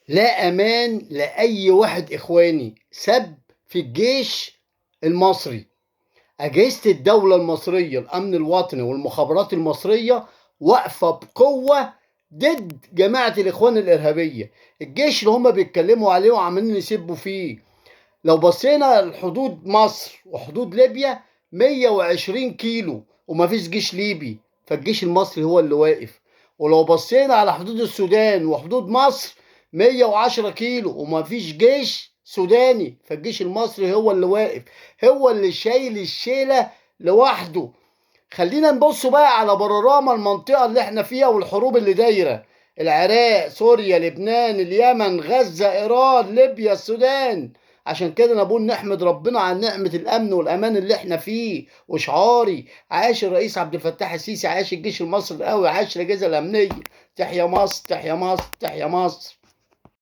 لا أمان لأي واحد إخواني سب في الجيش المصري. أجهزة الدولة المصرية، الأمن الوطني والمخابرات المصرية واقفة بقوة ضد جماعة الإخوان الإرهابية. الجيش اللي هم بيتكلموا عليه وعمالين يسبوا فيه، لو بصينا لحدود مصر وحدود ليبيا 120 كيلو ومفيش جيش ليبي، فالجيش المصري هو اللي واقف. ولو بصينا على حدود السودان وحدود مصر 110 كيلو ومفيش جيش سوداني، فالجيش المصري هو اللي واقف، هو اللي شايل الشيلة لوحده. خلينا نبص بقى على بانوراما المنطقة اللي احنا فيها والحروب اللي دايرة: العراق، سوريا، لبنان، اليمن، غزة، إيران، ليبيا، السودان. عشان كده انا بقول نحمد ربنا على نعمة الأمن والأمان اللي احنا فيه. وشعاري: عاش الرئيس عبد الفتاح السيسي، عاش الجيش المصري القوي، عاش الأجهزة الأمنية. تحيا مصر، تحيا مصر، تحيا مصر.